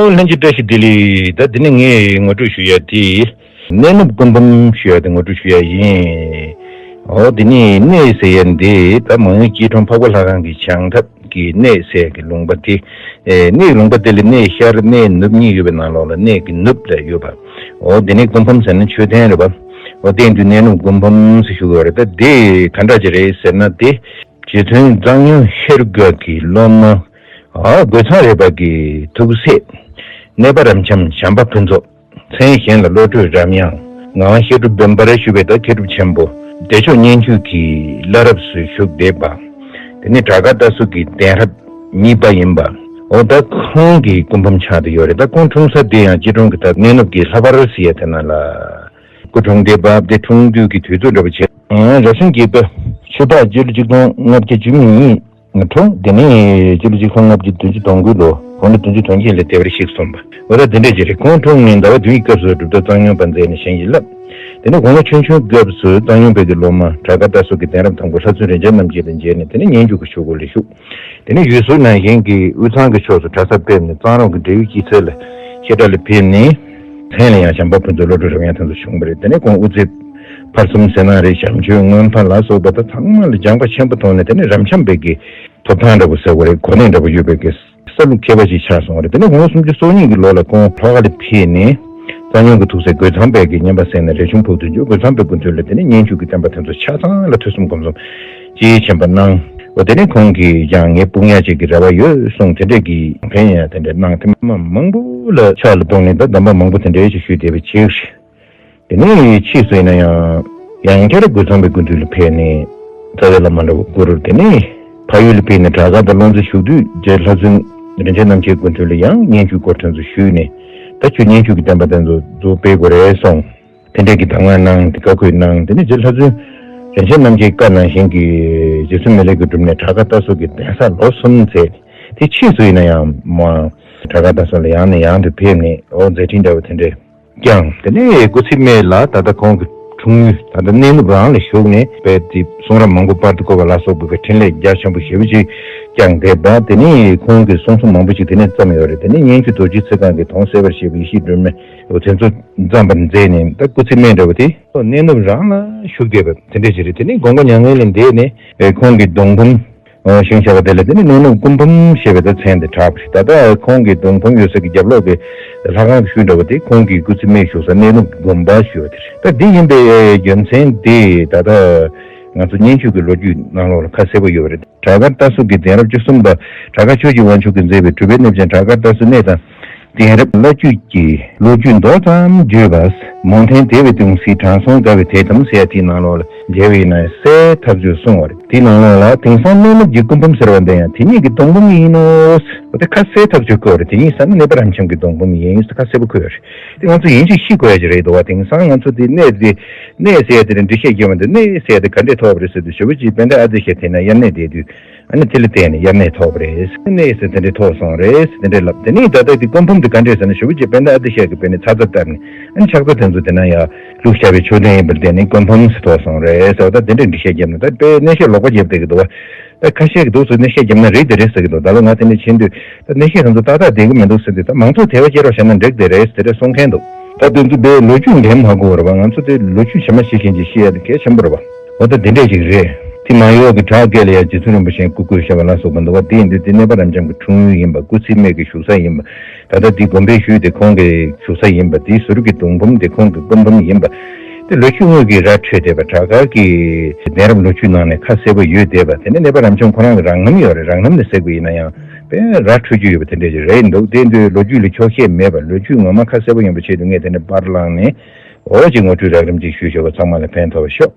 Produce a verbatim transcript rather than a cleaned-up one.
ལྷན་རྒྱས་བཀྲ་ཤིས་བདེ་ལེགས། ད་འདི་ནས་ངས་ངོ་སྤྲོད་ཞུ་ཡ་དེ། གནས་ནུབ་སྐུ་འབུམ་ཞུ་ཡ་དེ་ངོ་སྤྲོད་ཞུ་ཡ་ཡིན། འོ་འདི་ནས་གནས་ཟེར་ཡ་འདི་ད་མང་ཡུལ་སྐྱིད་གྲོང་འཕགས་པ་ལྷ་ཁང་གི་བྱང་ཐབས་ཀྱི་གནས་ཟེར་གྱི་ལུང་པ་དེ། ཨེ་གནས་ལུང་པ་དེ་ལ་གནས་ཤར་གནས་ནུབ་གཉིས་ཡོད་པའི་ནང་ལོགས་ལ་གནས་ཀྱི་ནུབ་ལ་ཡོད་པ། འོ་འདི་ནས་སྐུ་འབུམ་ཟེར་ན་མཆོད་རྟེན་རེད་པ། འོ་དེ་ཡིན་དུས་གནས་ནུབ་སྐུ་འབུམ་ཟེར་ཞུ་གི་ཡོད་རེད། ད་དེ་ག་འདྲ་ཅིག་རེད་ཟེར་ན་དེ། རྗེ་བཙུན་གཙང་སྨྱོན་ཤེར་སྒོ་གི་སློབ་མ། ཨ་རྒོད་ཚང་རས་པ་གི་ཐུགས་སྲས། གནས་པ་རབ་འབྱམས་བྱམས་པ་ཕུན་ཚོགས། མཚན་གཞན་ལ་བློ་གྲོས་རབ་དབྱངས། ངག་དབང་བཤད་སྒྲུབ་འབུམ་པར་ཞུ་བའི་ད་མཁས་གྲུབ་ཆེན་པོ། བདེ་མཆོག་སྙན་བརྒྱུད་ཀྱི་བླ་རབས་སུ་བཞུགས་བསྡད་པ། དེ་ནས་བྲག་དཀར་རྟ་སོ་གི་གདན་རབས་གཉིས་པ་ཡིན་པ། འོ་ད་ཁོང་གི་སྐུ་འབུམ་ཆགས་བསྡད་ཡོད་རེད། ད་ཁོང་འཁྲུངས་ས་དེ་ཡང་སྐྱིད་གྲོང་གི་ད་གནས་ནུབ་ཀྱི་ལྷ་པར་ཟེར་ཡ་དེ་ན་ལ། སྐུ་འཁྲུངས་བསྡད་པ་དེ་འཁྲུངས་དུས་ཀྱི་དུས་ཚོད་འདྲ་པོ་བྱས། རབ་བྱུང་བརྒྱད་པ། ཆུ་སྟག་སྤྱི་ལོ་ཆིག་སྟོང་ལྔ་བརྒྱ་བཅུ་གཉིས། ང་འཁྲུངས། དེ་ནས་སྤྱི་ལོ་ཆིག་སྟོང་ལྔ་བརྒྱ་བདུན་ཅུ་དོན་དགུ་ལོ། དགུང་ལོ་བདུན་ཅུ་དོན་གཅིག་ལ་བདེ་བར་གཤེགས་སོང་བ། འོ་ད་དེ་འདྲ་ཅིག་རེད། ཁོང་འཁྲུངས་ནས་ཟླ་བ་བདུན་གྱི་སྐབས་སུ་གྲུབ་མཐའ་གཙང་སྨྱོན་པ་མཛད་ནས་བྱིན་གྱིས་བརླབས། དེ་ནས་དགུང་ལོ་ཆུང་ཆུང་སྐབས་སུ་གཙང་སྨྱོན་པའི་གི་སློབ་མ་བྲག་དཀར་རྟ་སོ་གི་གདན་རབས་དང་པོ་ལྷ་བཙུན་རིན་ཆེན་རྣམ་རྒྱལ་ལ་མཇལ་ནས་དེ་ནས་སྙན་བརྒྱུད་ཀྱི་ཆོས་སྒོ་ལ་ཞུགས། དེ་ནས་ཡུལ་ཟུར་ནང་བཞིན་གྱི་དབུས་གཙང་གི་ཕྱོགས་སུ་གྲྭ་ས་ཕེབས་ནས་གཙང་རོང་གི་འབྲས་ཡུལ་སྐྱིད་ཚལ་ལ་བཤད་གྲྭ་ལ་ཕེབས་ནས། མཚན་ལ་ཡང་བྱམས་པ་ཕུན་ཚོགས་བློ་གྲོས་རབ་དབྱངས་དེ་ཚོ་བྱུང་བ་རེད། དེ་ནས་ཁོང་དབུ་རྩེ་ཕར་གསུམ་ཟེར་ན་རེད། བྱམས་ཆོས་མངོན་པ་ལ་སོགས་པ་ད་ཚང་མ་ལ་སྦྱངས་པ་ཆེན་པོ་ཐོག་ནས་དེ་ནས་རབ་འབྱམས་པའི་གི་ཐོབ་ཐང་འདྲ་པོ་ཟེར་བ་རེད། གོ་གནས་འདྲ་པོ་ཡོད་པའི་གི་ས་ལུགས་མཁས་པ་ཞིག་ཆགས་སོང་བ་རེད། དེ་ནས་དགུང་ལོ་སུམ་ཅུ་སོ་གཉིས་ཀྱི་ལོ་ལ་ཁོང་ལྷོ་ཁ་ལ་ཕེབས་ནས་གཙང་སྨྱོན་གྱི་ཐུགས་སྲས་རྒོད་ཚང་པའི་གི་བསྙེན་པ་གསན་ནས་རས་ཆུང་ཕུག་ཏུ་འབྱོར། རྒོད་ཚང་པའི་སྐུ་མདུན་ལ་དེ་ནས་སྙན་བརྒྱུད་ཀྱི་བསྟན་པ་དེ་ཚོ་ཆ་ཚང་ལ་ཐོས་བསམ་སྒོམ་གསུམ་ཅི་ཆེན་པོ་གནང་། འོ་དེ་ནས་ཁོང་གིས་ཀྱང་ངའི་དཔུང་ཡག་ཅིག་གི་རེ་བ་ཡོད་གསུངས། དེ་འདྲས་ཀྱི་ཕན་ཡང་དེ་འདྲས་གནང་། དེ་མ་མང་པོ་ལ་ཕྱག་ལ་གཏོང་ནས་ད་གདམས་པ་མང་པོ་དེ་འདྲས་ཅིག་ཞུས་བསྡད་པའི་ཕྱིར། དེ་ནས་ཕྱིས་སུ་ཡིན་ན་ཡང་ཡང་བསྐྱར་རྒོད་ཚང་པའི་སྐུ་མདུན་ལ་ཕེབས་ནས་རྩ་བའི་བླ་མ་འདྲ་བོ་བཀུར། དེ་ནས་ཕ་ཡུལ་ལ་ཕེབས་ནས་བྲག་དཀར་དང་ལོ་ཙཱ་བཞུགས་དུས་རྗེ་ལྷ་བཙུན་རིན་ཆེན་རྣམ་རྒྱལ་སྐུ་མདུན་ལ་ཡང་སྙན་བརྒྱུད་སྐོར་དེ་ཚོ་ཞུས་ནས། ད་ཁྱོད་སྙན་བརྒྱུད་ཀྱི་བསྟན་པ་དེ་ཚོ་འཛུགས་སྤེལ་དགོས་རེད་གསུངས། དེ་འདྲས་ཀྱི་གདམས་ངག་གནང་། དེ་བཀའ་བཀོད་གནང་། དེ་ནས་རྗེ་ལྷ་བཙུན་རིན་ཆེན་རྣམ་རྒྱལ་བཀའ་ནང་བཞིན་གྱི་རྗེ་བཙུན་མི་ལས་ཀྱི་སྒྲུབ་གནས་བྲག་དཀར་རྟ་སོ་གི་གདན་ས་ལོ་གསུམ་མཛད། དེ་ཕྱིས་སུ་ཡིན་ན་ཡང་མ་བྲག་དཀར་རྟ་སོ་ལ་ཡང་ནས་ཡང་དུ་ཕེབས་ནས་འོ་མཛད་འཕྲིན་འདྲ་བོ་དེ་འདྲས་བསྐྱངས། དེ་ནས་སྐུ་ཚེ་སྨད་ལ་ད་ལྟ་ཁོང་གི་འཁྲུངས་ཡུལ་ད་ལྟ་གནས་ནུབ་རང་ལ་བཞུགས་ནས་དཔལ་དེ་གསུང་རབ་མང་པོ་པར་དུ་བརྐོས་པ་ལ་སོགས་པའི་འཕྲིན་ལས་རྒྱ་ཆེན་པོ་ཞེ་པོ་ཅིག་བསྐྱངས་བསྡད་པ། དེ་ནས་ཁོང་གི་གསུང་རྩོམ་མང་པོ་ཅིག་དེ་ནས་བརྩམས་ཡོད་རེད། དེ་ནས་སྙན་བརྒྱུད་རྡོ་རྗེ་ཚིག་རྐང་གི་དོན་གསལ་བར་བཤད་པའི་ཡེ་ཤེས་སྒྲོན་མེ། འོ་དེ་ཚོ་བརྩམས་པར་མཛད་ནས་ད་སྐུ་ཚེ་སྨད་འདྲ་བོ་དེ་གནས་ནུབ་རང་ལ་བཞུགས་བསྡད་པ་དེ་འདྲ་ཞིག་རེད། དེ་ནས་དགོངས་པ་མྱ་ངན་ལས་འདས་ནས་ཁོང་གི་སྡོང་འབུམ་བཞེངས་བཞག་པ་དེ་ལ་དེ་ནས་གནས་ནུབ་སྐུ་འབུམ་ཞེས་པའི་ད་མཚན་དེ་གྲགས་པ་རེད། ད་ལྟ་ཁོང་གི་སྡོང་འབུམ་ཡོད་ས་གི་རྒྱབ་ལོགས་ཀྱི་ལྷ་ཁང་གི་ཤུལ་འདྲ་བོ་དེ་ཁོང་གི་སྐུ་ཚེ་སྨད་བཞུགས་ས་གནས་ནུབ་དགོན་པ་ཞེས་པ་དེ་རེད། ད་འདི་ཡིན་པའི་རྒྱུ་མཚན་དེ་ད་ལྟ་ང་ཚོ་སྙན་བརྒྱུད་ཀྱི་ལོ་རྒྱུས་ནང་ལོགས་ལ་ཁ་གསལ་པོ་ཡོད་པ་རེད། བྲག་དཀར་རྟ་སོ་གི་གདན་རབས་བཅུ་གསུམ་པ་བྲག་དཀར་ཆོས་ཀྱི་དབང་ཕྱུག་གིས་མཛད་པའི་གྲུབ་པའི་གནས་ཆེན་བྲག་དཀར་རྟ་སོའི་གནས་དང་། གདན་རབས་བླ་བརྒྱུད་ཀྱི་ལོ་རྒྱུས་མདོ་ཙམ་བརྗོད་པ། མོང་ཐེན་བདེ་བའི་སྟོང་གཟིགས་དྲང་སྲོང་དགའ་བའི་དད་དམ་ཟེར་ཡ་དེའི་ནང་ལོགས་ལ་མཇལ་བ་ཡིན་ན་གསལ་ཐག་ཆོད་གསུངས་པ་རེད། དེའི་ནང་ལོགས་ལ་དེང་སང་གནས་ནུབ་ཀྱི་སྐུ་འབུམ་ཟེར་བ་འདི་ཡང་དེ་ཉིད་ཀྱི་སྡོང་འབུམ་ཡིན་ནོ། འོ་དེ་ཁ་གསལ་ཐག་ཆོད་བཀོད་པ་རེད། དེ་ཡིན་ས་ན་གནས་པ་རབ་འབྱམས་ཀྱི་སྡོང་འབུམ་ཡིན་ཁ་གསལ་པོ་བཀོད་པ་རེད། དེ་ང་ཚོ་ཡིན་གཅིག་ཤེས་དགོས་ཡ་ཅིག་རེད་འདུག་བ། དེང་སང་ང་ཚོ་དེ་གནས་དེ་གནས་ཟེར་ཡ་དེ་ལ་འགྲེལ་བཤད་རྒྱབ་པ་འདི་གནས་ཟེར་ཡ་དེ་ག་འདྲས་ཐོགས་པ་རེད་ཟེར་དུས་ཞེ་པོ་ཅིག་དཔལ་ལྡན་ཨ་ཏི་ཤ་དེ་ན་དབྱར་གནས་བསྡད་དུས། ཨ་ནི་དེ་ལ་བརྟེན་ནས་དབྱར་གནས་ཐོབ་པ་རེད། གནས་ཟེར་དེ་འདྲས་ཐོབ་སོང་རེད། དེ་འདྲས་ལབ། དེ་ནས་ད་ལྟ་དེ་སྐུ་འབུམ་དེ་ག་འདྲས་ཟེར་ན་ཞེ་པོ་ཅིག་དཔལ་ལྡན་ཨ་ཏི་ཤ་གི་དཔེ་ནས་ཚ་ཚ་བཏབ་ནས་ཨ་ནི་ཕྱག་རྩ་དེ་ཚོ་དེ་ན་ཡ་བླུགས་བཞག་པའི་མཆོད་རྟེན་ཡིན་པར་བརྟེན་ནས་སྐུ་འབུམ་ཟེར་ཐོབ་སོང་རེད་ཟེར་བ་ད་དེ་འདྲས་འགྲེལ་བཤད་བརྒྱབ་ན་ད་དཔེ་གནས་བཤད་ལོག་པ་བརྒྱབ་བསྡད་ཀྱི་འདུག་བ། ད་ཁ་ཤས་ཀྱི་འདུག་ཚོ་གནས་བཤད་བརྒྱབ་ན་རེད་དེ་རེད་ཟེར་གྱི་འདུག་ད་ལོ་ང་དེ་འདྲས་ཕྱིན་དུས་ད་གནས་བཤད་དེ་ཚོ་ཏག་ཏག་བསྡད་ཀྱི་མི་འདུག་ཟེར་དུས་ད་མང་ཚོགས་དད་པ་སྐྱེ་རོགས་བྱས་ན་འགྲིག་བསྡད་རེད་ཟེར་རེ་གསུང་མཁན་འདུག་ད་དེ་ཚོ་དཔེ་ལོ་རྒྱུས་འགྲན་མ་དགོས་པར་བ་ང་ཚོ་དེ་ལོ་རྒྱུས་ཇི་མ་ཇི་བཞིན་ཅིག་ཤེས་ཡ་དེ་གལ་ཆེན་པོ་རེད་བ། འོ་ད་དེ་འདྲས་ཅིག་རེད། དེ་མ་ཡོག་གི་བྲག་བརྒྱད་ལ་ཡང་རྗེ་བཙུན་རིན་པོ་ཆེའི་སྐུ་བཀོད་བཞག་པ་ལ་སོགས་པ་འདུག་བ། དེ་ཡིན་དུས་དེ་གནས་པ་རབ་འབྱམས་ཀྱི་འཁྲུངས་ཡུལ་ཡིན་པ། སྐུ་ཚེ་སྨད་ཀྱི་བཞུགས་ས་ཡིན་པ། ད་ལྟ་དེ་དགོན་པའི་ཤུལ་དེ་ཁོང་གི་བཞུགས་ས་ཡིན་པ། དེའི་ཟུར་གྱི་སྡོང་འབུམ་དེ་ཁོང་གི་སྐུ་འབུམ་ཡིན་པ། དེ་ལོ་རྒྱུས་དངོས་ཀྱི་ར་འཕྲོད་བསྡད་པ། བྲག་དཀར་གྱི་གདན་རབས་ལོ་རྒྱུས་ནང་ནས་ཁ་གསལ་པོ་ཡོད་བསྡད་པ། དེ་ནས་གནས་པ་རབ་འབྱམས་ཁོ་རང་གི་རང་རྣམ་ཡོད་རེད། རང་རྣམ་ནས་གསལ་པོ་ཡིན་ན་ཡང་དཔེ་ར་འཕྲོད་རྒྱུ་ཡོད་པ་དེ་འདྲས་ཅིག་རེད་འདུག་དེ་འདུག་ལོ་རྒྱུས་ལ་འཁྱོག་བཤད་མེད་པ། ལོ་རྒྱུས་ངོ་མ་ཁ་གསལ་པོ་ཡིན་པ་ཆེད་དུ་ངས་དེ་འདྲ་པར་བླངས་ནས། འོ་ཅིག་ངོ་སྤྲོད་རགས་རིམ་ཅིག་ཞུས་ཞུ་བ་ཚང་མ་ལ་ཕན་ཐོགས་པ་ཤོག